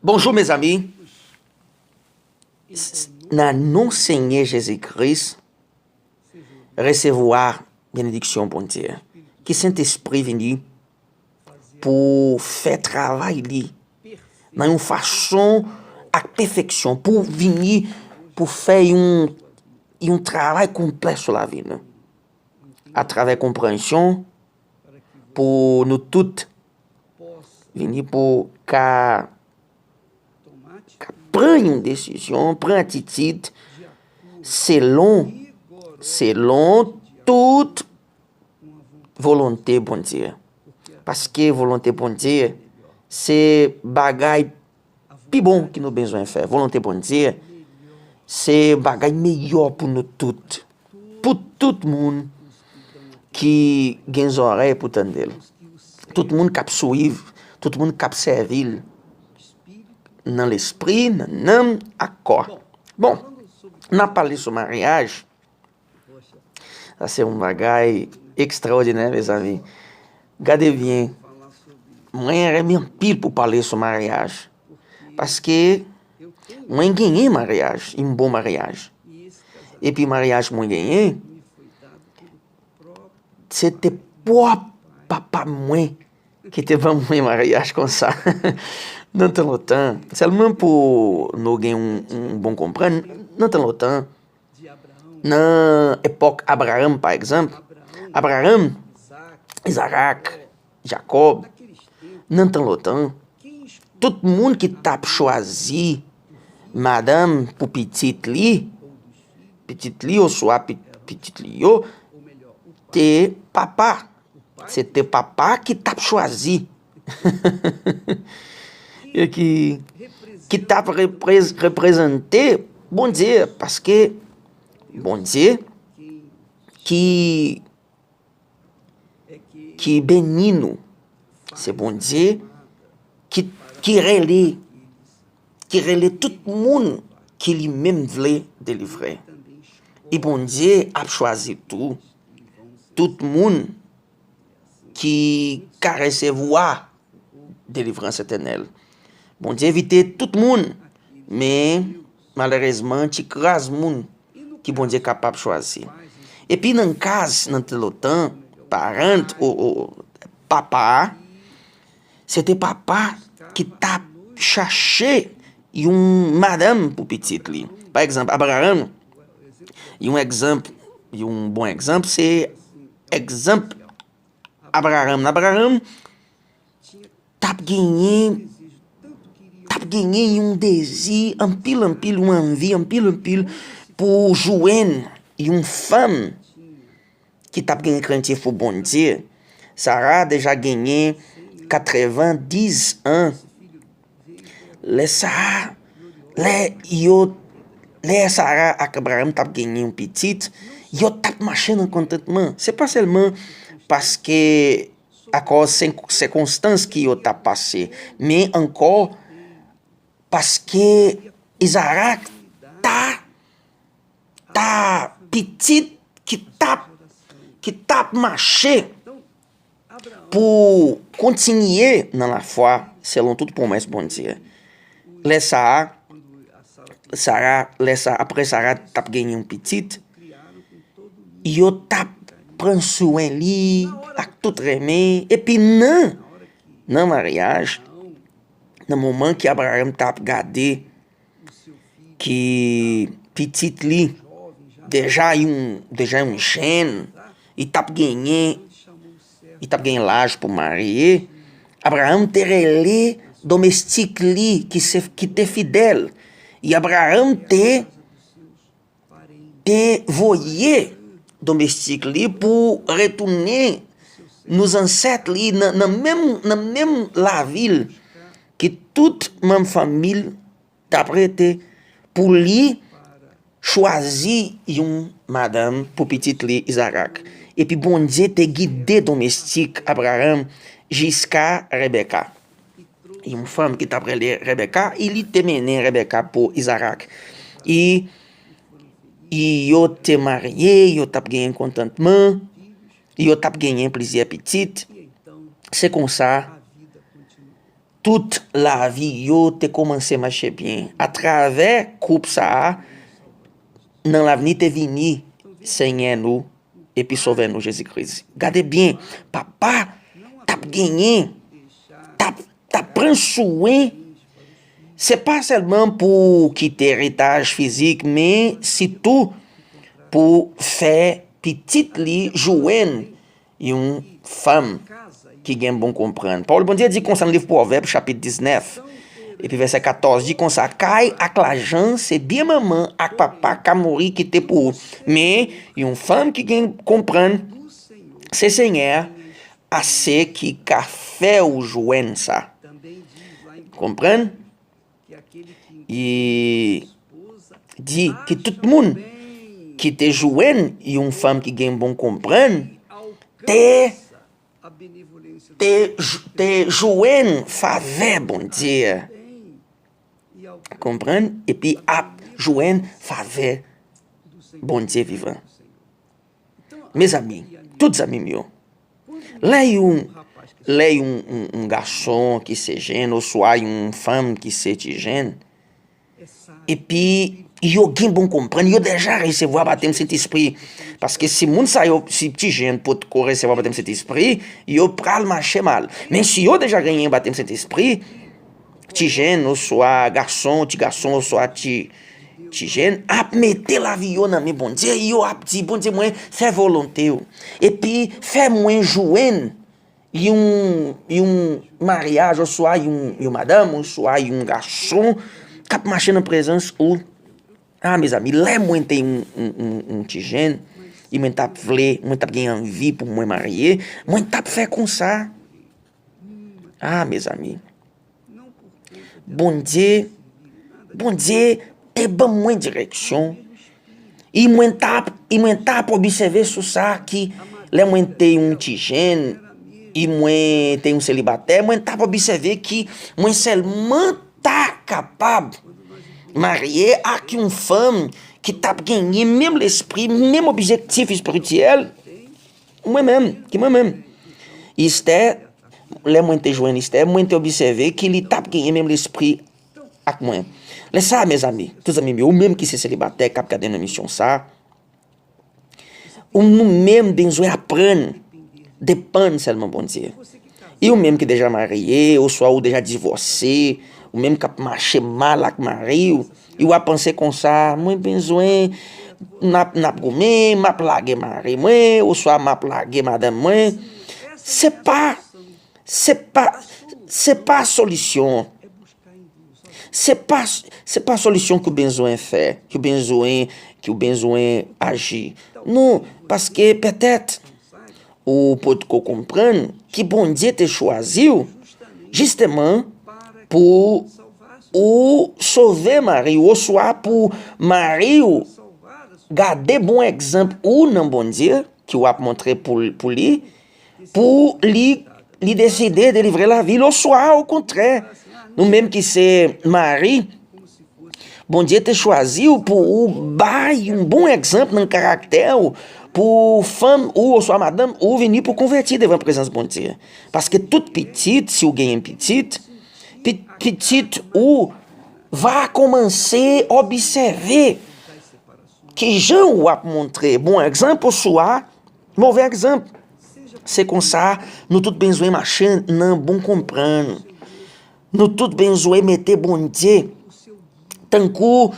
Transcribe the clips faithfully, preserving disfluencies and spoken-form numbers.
Bonjou, mezanmi. S- Nan non Senyè Jezi Kris, resevwa benediksyon Bondye. Ke Sentespri vini pou fè travay li nan yon fason ak pèfeksyon, pou vini pou fè yon, yon travay konplè sou lavi nou. Atravè konpreyansyon, pou nou tout vini pou ka, ka pran yon desizyon, pran atitid selon, selon tout volonte Bondye. Paske volonte Bondye se bagay pi bon ki nou bezwen fè. Volonte Bondye se bagay meyè pou nou tout. Pou tout moun ki gen zòrèy pou tande l. Tout moun k ap swiv, tout moun k ap sèvi l nan lespri, nan nanm ak kò. Bon, n ap pale sou maryaj. Sa se yon bagay ekstraòdinè, mezanmi. Gade byen, mwen renmen anpil pou pale sou maryaj. Paske mwen genyen maryaj, yon bon maryaj. Epi maryaj mwen genyen, se te pwòp papa mwen ki te ban mwen maryaj konsa. Nan tan lontan, sèlman pou nou gen yon, yon bon konprann, nan tan lontan, nan epòk Abraram, pa egzanp, Abraram, Izarak, Jakòb, nan tan lontan, tout moun ki t ap chwazi madanm pou pitit li, pitit li oswa pi- pitit li yo, te papa. Se te papa ki t ap chwazi. E ki, ki t ap reprez- reprezante Bondye, paske Bondye ki, ki beni nou, se Bondye ki, ki rele, ki rele tout moun ki li menm vle delivre. E Bondye ap chwazi tou tout moun ki ka resevwa delivrans etènèl. Bondye envite tout moun, men malerezman, ti kras moun ki Bondye kapab chwazi. Epi nan kaz, nan tan lontan, parent, o, o, papa, se te papa ki t ap chache yon madanm pou pitit li. Pa egzanp, Abraram, yon egzanp, yon bon egzanp, se egzanp Abraram. Abraram t ap genyen, t ap genyen yon dezi anpil, anpil, yon anvi anpil, anpil pou jwenn yon fanm ki t ap gen krentif pou Bondye. Sara deja genyen katrevendiz an. Lè sa a, lè yo, lè Sara ak Abraram t ap genyen yon pitit, yo t ap mache nan kontantman. Se pa sèlman paske akòz senk- sikonstans ki yo t ap pase, men ankò paske Izarak ta, ta pitit ki t ap, ki t ap mache pou kontinye nan lafwa selon tout pwomès Bondye. Lè sa a, Sara, lè sa, apre Sara t ap genyen yon pitit, yo t ap pran swen li ak tout renmen. Epi nan, nan maryaj, nan moman ki Abraram t ap gade ki pitit li deja yon, deja yon jèn, li t ap genyen, li t ap genyen laj pou marye, Abraram te rele domestik li ki se, ki te fidèl. E Abraram te, te voye domestik li pou retounen nou zansèt li nan, nan menm, nan menm lavil ki tout manm fanmi l t ap rete, pou li chwazi yon madanm pou pitit li Izarak. Epi Bondye te gide domestik Abraram jiska Rebeka. Yon fanm ki t ap rele Rebeka, e li te mennen Rebeka pou Izarak. E, e yo te marye, yo t ap genyen kontantman, yo t ap genyen plizyè pitit. Se konsa, tout lavi yo te kòmanse mache byen. Atravè koup sa a, nan lavni te vini Senyè nou epi Sovè nou Jezi Kris. Gade byen, papa t ap genyen, t ap, t ap pran swen, se pa sèlman pou kite eritaj fizik, men sitou pou fè pitit li jwenn yon fanm ki gen bon konprann. Pawòl Bondye di konsa nan liv Pwovèb, chapit diznèf, epi vèsè katòz, di konsa, kay ak lajan se byen manman ak papa ka mouri kite pou ou, men yon fanm ki gen konprann se Senyè a, a se ki ka fè ou jwenn sa. Konprann? Li di ki tout moun ki te jwenn yon fanm ki gen bon konprann te, te, te jwenn favè Bondye. Konprann? Epi ap jwenn favè Bondye vivan. Mezanmi, tout zanmi m yo, lè yon, lè yon, yon, yon gason ki se jèn, oswa yon fanm ki se ti jèn, epi yo gen bon konprann, yo deja resevwa batèm Sentespri. Paske si moun sa yo, si ti jèn potko resevwa batèm Sentespri, yo pral mache mal. Men si yo deja genyen batèm Sentespri, ti jèn, oswa gason, ti gason, oswa ti, ti jèn, ap mete lavi yo nan men Bondye, yo ap di, Bondye, mwen fè volonte w. Epi fè mwen jwenn yon, yon maryaj, oswa yon, yon madanm, oswa yon gason k ap mache nan prezans ou. A, mezanmi, lè mwen te yon, yon, yon, yon ti jèn, e mwen t ap vle, mwen t ap gen anvi pou mwen marye, mwen t ap fè konsa. A, mezanmi, Bondye, Bondye te ban mwen direksyon. E mwen t ap, e mwen t ap obsève sou sa ki, lè mwen te yon ti jèn, e mwen te yon selibatè, mwen t ap obsève ki mwen sèlman ta kapab marye ak yon fanm ki t ap genyen menm lespri, menm objektif espirityèl mwen menm, ki mwen menm. Estè, lè mwen te jwenn Estè, mwen te obsève ki li t ap genyen menm lespri ak mwen. Lè sa a, mezanmi, tout zanmi m yo, ou menm ki se selibatè k ap gade nan emisyon sa, ou, nou menm bezwen aprann depann sèlman Bondye. E ou menm ki deja marye, oswa ou deja divòse, ou menm k ap mache mal ak mari w, e w ap panse konsa, mwen bezwen, n ap, n ap goumen, m ap lage mari mwen, oswa m ap lage madanm mwen. Se pa, se pa, se pa solisyon. Se pa, se pa solisyon ki w bezwen fè, ki w bezwen, ki w bezwen aji. Non, paske petèt ou potko konprann ki Bondye te chwazi w jisteman pou ou sove mari w, oswa pou mari w gade bon egzanp ou nan Bondye ki w ap montre pou, pou li, pou li, li deside delivre lavi l, oswa okontrè, nou menm ki se mari, Bondye te chwazi w pou ou bay yon bon egzanp nan karaktè w, pou fanm ou oswa madanm ou vini pou konvèti devan prezans Bondye. Paske tout pitit, si w genyen pitit, pi-, pitit ou va kòmanse obsève kijan w ap montre bon egzanp oswa move egzanp. Se konsa, nou tout bezwen mache nan bon konprann. Nou tout bezwen mete Bondye tankou,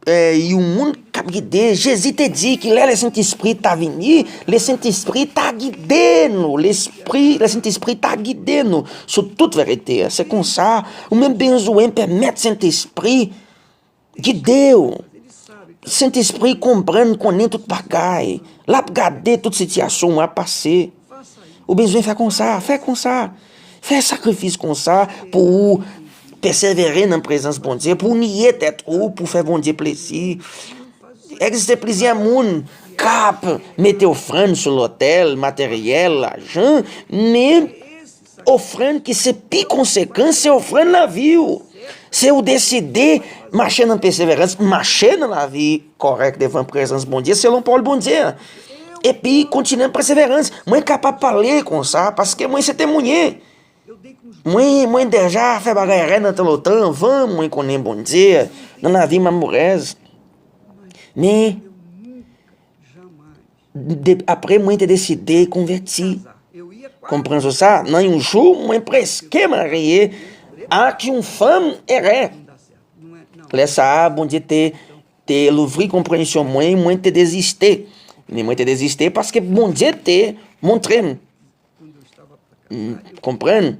eh, yon moun k ap gide. Jezi te di ki lè Lesentespri ta vini, Lesentespri ta gide nou, Lespri, Lesentespri ta gide nou sou tout verite. Se konsa, ou menm bezwen pèmèt Sentespri gide w. Sentespri konprann, konnen tout bagay. L ap gade tout sitiyasyon w ap pase. Ou bezwen fè konsa, fè konsa. Fè sakrifis konsa pou ou pèsevere nan prezans Bondye, pou ou niye tèt ou, pou fè Bondye plezi. Egziste plizyè moun k ap mete ofrann sou lotèl, materyèl, lajan, men ofrann ki se pi konsekan, se ofrann lavi w. Se ou deside mache nan pèseverans, mache nan lavi kòrèk devan prezans Bondye, selon pawòl Bondye a. Epi kontinye nan pèseverans. Mwen kapab pale konsa paske mwen se temwanye. Mwen, mwen deja fè bagay rèd nan tan lontan anvan mwen konnen Bondye nan lavi m amourèz. Men, de, apre mwen te deside konvèti. Konprann sa, nan yon jou, mwen prèske marye ak yon fanm erè. Lè sa a, Bondye te, te louvri konpreyansyon mwen, mwen te deziste. Men mwen te deziste paske Bondye te montre m. Konprann?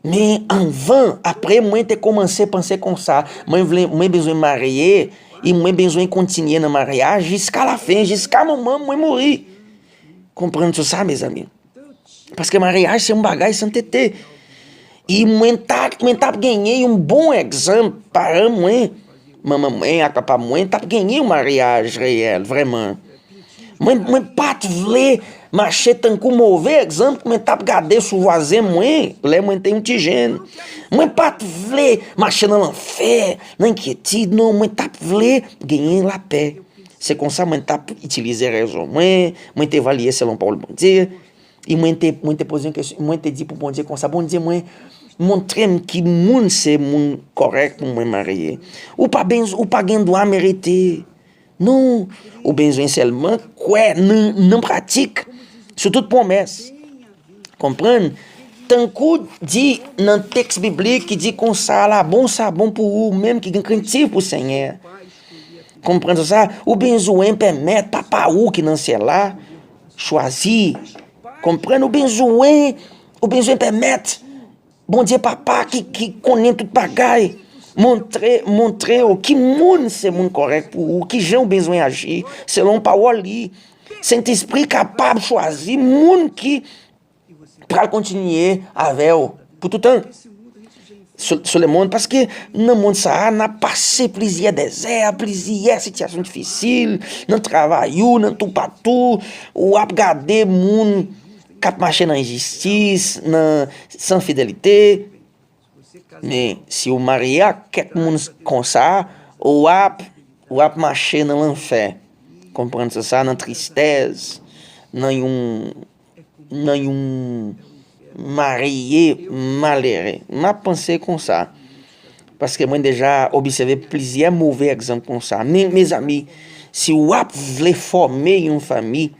Men anvan, apre mwen te kòmanse panse konsa, mwen vle, mwen bezwen marye, e mwen bezwen kontinye nan maryaj jiska lafen, jiska moman mwen mouri. Konprann sou sa, mezanmi. Paske maryaj se yon bagay santete. E mwen ta, mwen t ap genyen yon bon egzanp paran mwen, manman mwen ak papa mwen t ap genyen yon maryaj reyèl, vrèman. Mwen, mwen pa t vle mache tankou move egzanp mwen t ap gade sou vwazen mwen lè mwen te yon ti jèn. Mwen pa t vle mache nan lanfè, nan enkyetid, non, mwen t ap vle genyen lapè. Se konsa mwen t ap itilize rezon mwen, mwen te evalye selon pawòl Bondye. E mwen te, mwen te poze yon kesyon, mwen te di pou Bondye konsa, Bondye, mwen, montre m ki moun se moun kòrèk pou mwen marye. Ou pa benz, ou pa gen dwa merite. Non, ou bezwen sèlman kwè nan, nan pratik, sou tout pwomès. Konprann? Tankou di nan tèks biblik ki di konsa, la bon sa bon pou ou menm ki gen krentif pou Senyè. Konprann sa, ou bezwen pèmèt Papa ou ki nan syèl la chwazi. Konprann, ou bezwen, ou bezwen pèmèt Bondye Papa ki, ki konnen tout bagay montre, montre w ki moun se moun kòrèk pou ou, ki jan ou bezwen aji selon pawòl li. Sentespri kapab chwazi moun ki pral kontinye avè w pou toutan sou, sou lemonn, paske nan monn sa a, n ap pase plizyè dezè, plizyè sitiyasyon difisil, nan travay ou, nan toupatou, w ap gade moun k ap mache nan enjistis, nan, san fidelite. Men, si w marye ak kèk moun konsa, w ap, w ap mache nan lanfè. Konprann sa, sa, nan tristès, nan yon, nan yon marye malere. M ap panse konsa. Paske mwen deja obsève plizyè move egzanp konsa. Men, mezanmi, si w ap vle fòme yon fanmi,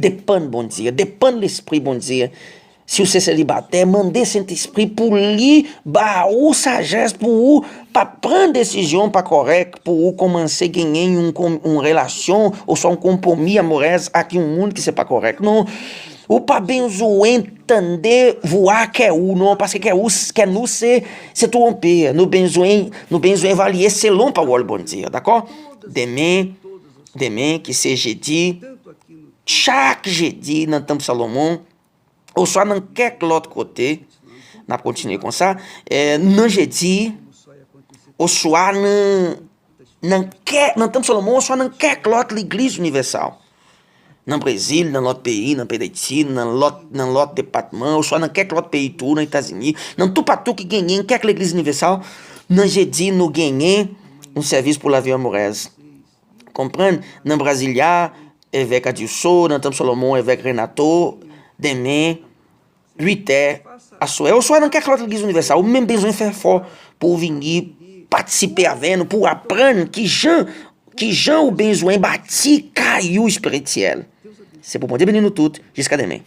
depann Bondye, depann Lespri Bondye. Si w se selibatè, mande Sentespri pou li ba ou sajès pou ou pa pran desizyon pa kòrèk, pou ou kòmanse genyen yon, yon relasyon oswa yon konpwomi amorèz ak yon moun ki se pa kòrèk. Non, ou pa bezwen tande vwa kè ou, non, paske kè ou, kè nou se, se twonpe. Nou bezwen, nou bezwen evalye selon pawòl Bondye, dakò? Demen, demen ki se jedi, chak jedi nan Tanp Salomon, oswa nan kèk lòt kote, n ap kontinye konsa, e, nan jedi, oswa nan, nan kèk, nan Tanp Salomon, oswa nan kèk lòt legliz inivèsal. Nan Brezil, nan lòt peyi, nan peyi Dayiti, nan lòt, nan lòt depatman, oswa nan kèk lòt peyi tou, nan Etazini, nan toupatou ki genyen kèk legliz inivèsal, nan jedi, nou genyen yon sèvis pou lavi amorèz. Konprann, nan Brasilia, evèk Adilson, nan Tanp Solomon, evèk Renato, demen, uit è, aswè, oswa nan kèk lòt legliz inivèsal, ou menm bezwen fè efò pou w vini patisipe avè nou, pou w aprann ki jan, ki jan ou bezwen bati kay ou espirityèl. Se pou Bondye beni nou tout. Jiska demen.